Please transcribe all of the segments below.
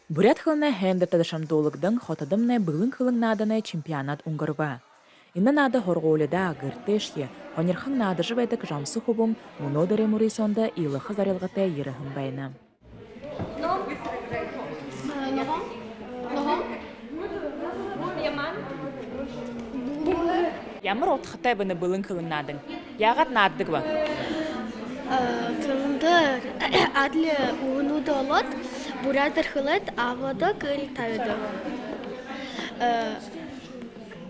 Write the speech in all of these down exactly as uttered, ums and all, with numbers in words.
Буряад хэлэнэй һайндэртэ дашамдуулагдан, хотодомнай бэлэн хэлэн нааданай чемпионат үнгэрбэ. Энэ наада һургуулидаа, гэртээшье һонирхон наадажа байдаг жамса хүбүүн мүнөөдэрэй мүрысөөндэ илаха зорилготой ерэһэн байна. Ямар удхатай бэ энэ бэлэн хэлэн наадан? Яагаад нааддаг бэ? Тэндэ адли үгэнүүдые олоод, буряадаар хэлээд, абаад, гэртээ табяад.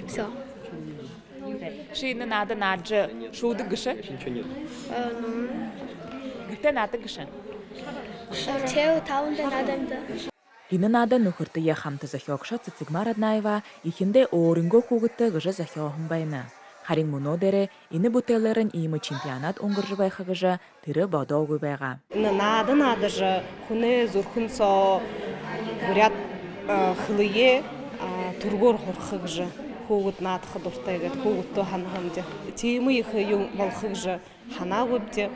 Всё. Ши энэ наада наадажа шүүдэг гээшэ? Гэртээ наадаг гээшэ? Шэб табанда нааданда. Энэ наада нүхэртэеэ хамта зохёогшо Цэцэгма Раднаева эхиндээ өөрынгөө хүүгэдтэ гэжэ зохёоһон байна. Харин мүнөөдэрэй энэ бүтээлээрнь иимэ чемпионат үнгэржэ байха гэжэ тэрэ бодоогүй байгаа. Энэ наада наадажа, хүнэй зүрхэн соо буряад хэлэеэ түргөөр һургаха гэжэ, хүүгэд наадаха дуратай гээд хүүгэдтөө һанаһамди. Тиимэ ехэ юм болохо гэжэ һанаагүйбди.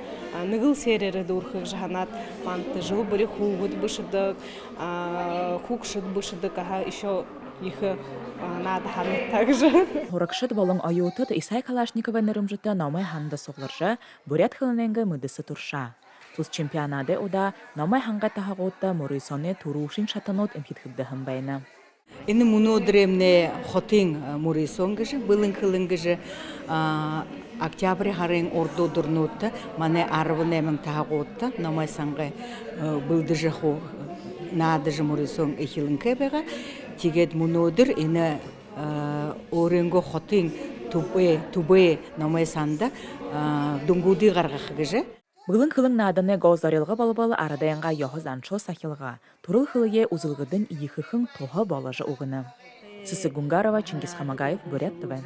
Нэгэл сээрээрээ дүүрэхэ гэжэ һанаад, манда жэл бүри хүүгэд бэшэдэг, хүгшэд бэшэдэг, аха, ещё ехэ наада һанаатай гэжэ. Һурагшад болон оюутад Исай Калашниковай нэрэмжэтэ номой һанада сугларжа, буряад хэлэнэйнгээ мэдэсэ туршаа. Тус чемпионадай удаа номой һангай таһагуудта мүрысөөнэй түрүүшын шатанууд эмхидхэгдэһэн байна. Энэ мүнөөдэрэймнай хотын мүрысөөн гэжэ, бэлэн хэлэн гэжэ, октябрь һарын урда үдэрнүүдтэ манай арбан найман таһагуудта номой сангай бэлдэжэ хуу наадажа мүрысөөн эхилэнхэй байгаа. Тиигээд мүнөөдэр энэ өөрынгөө хотын түбэй, түбэй номой санда дүнгүүдые гаргаха гэжэ. Бэлэн хэлэн нааданай гол зорилго болбол арадайнгаа ёһо заншал сахилга, түрэл хэлэеэ үзэлгэдэнь ехэхэн туһа боложо үгэнэ. Сэсэг Гунгарова, Чингис Хамагаев, Буряад ТВ.